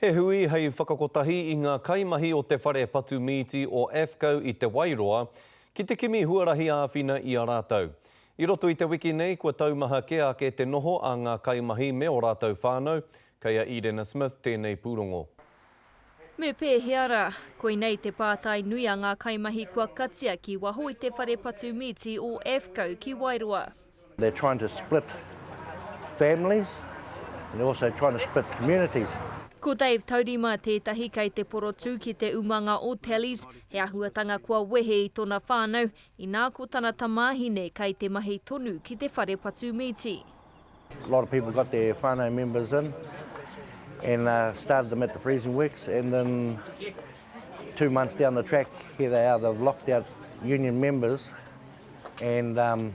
He hui hei whakakotahi i ngā kaimahi o te whare patu mīti o AFFCO i Te Wairoa ki te kimi huarahi āwhina i a rātou. I roto i te wiki nei kua taumaha kē ake te noho a ngā kaimahi me ō rātou whānau. Kei a Edena Smith tēnei pūrongo. Me pēhea rā? Koinei te pātai nui a ngā kaimahi kua katia ki waho i te whare patu mīti o AFFCO ki Wairoa. They're trying to split families and they're also trying to split communities. Ko Dave Taurima tētahi kei te porotū ki te umanga o Tallies, he ahuatanga kua wehe i tona whānau, inā ko tana tamāhine kei te mahi tonu ki te whare patu mīti. A lot of people got their whānau members in and started them at the freezing works and then two months down the track here they are, they've locked out union members and um,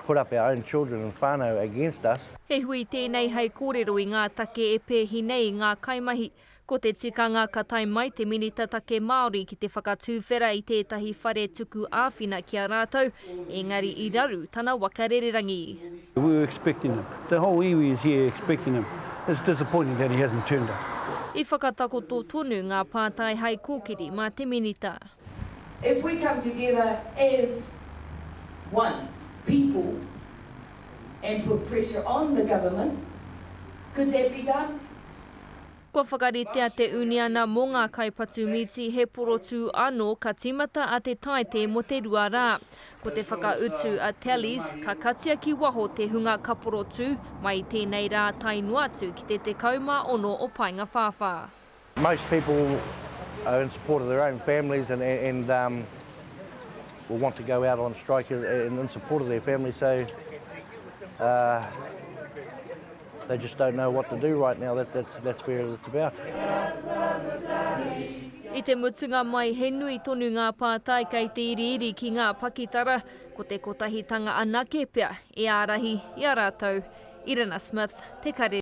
put up our own children and whānau against us. He hui tēnei hei kōrero i ngā take e pēhi nei i ngā kaimahi. Ko te tikanga ka tae mai te Minita Take Māori ki te whakatuwhera i tētahi whare tuku āwhina ki a rātou, engari i raru tana waka rererangi. We were expecting him. The whole iwi is here expecting him. It's disappointing that he hasn't turned up. I whakatakoto tonu ngā pātai hai kōkiri mā te Minita. If we come together as one people and put pressure on the government, could that be done? Kua whakaritea te uniana mō ngā kaipatu mīti he porotū anō ka tīmata a Te Taite mō te rua rā. Ko te whakautu a Tallies, ka katia ki waho te hunga ka porotū mai i tēnei rā tae noa atu ki te 16 o Paengawhāwhā. Most people are in support of their own families and, and um, will want to go out on strike in, in support of their families, so uh, they just don't know what to do right now. That, that's, that's where it's about. I te mutunga mai, he nui tonu ngā pātai kei te iriiri ki ngā pakitara, ko te kotahitanga anake pea e ārahi i a rātou. Irina Smith, Te Karere.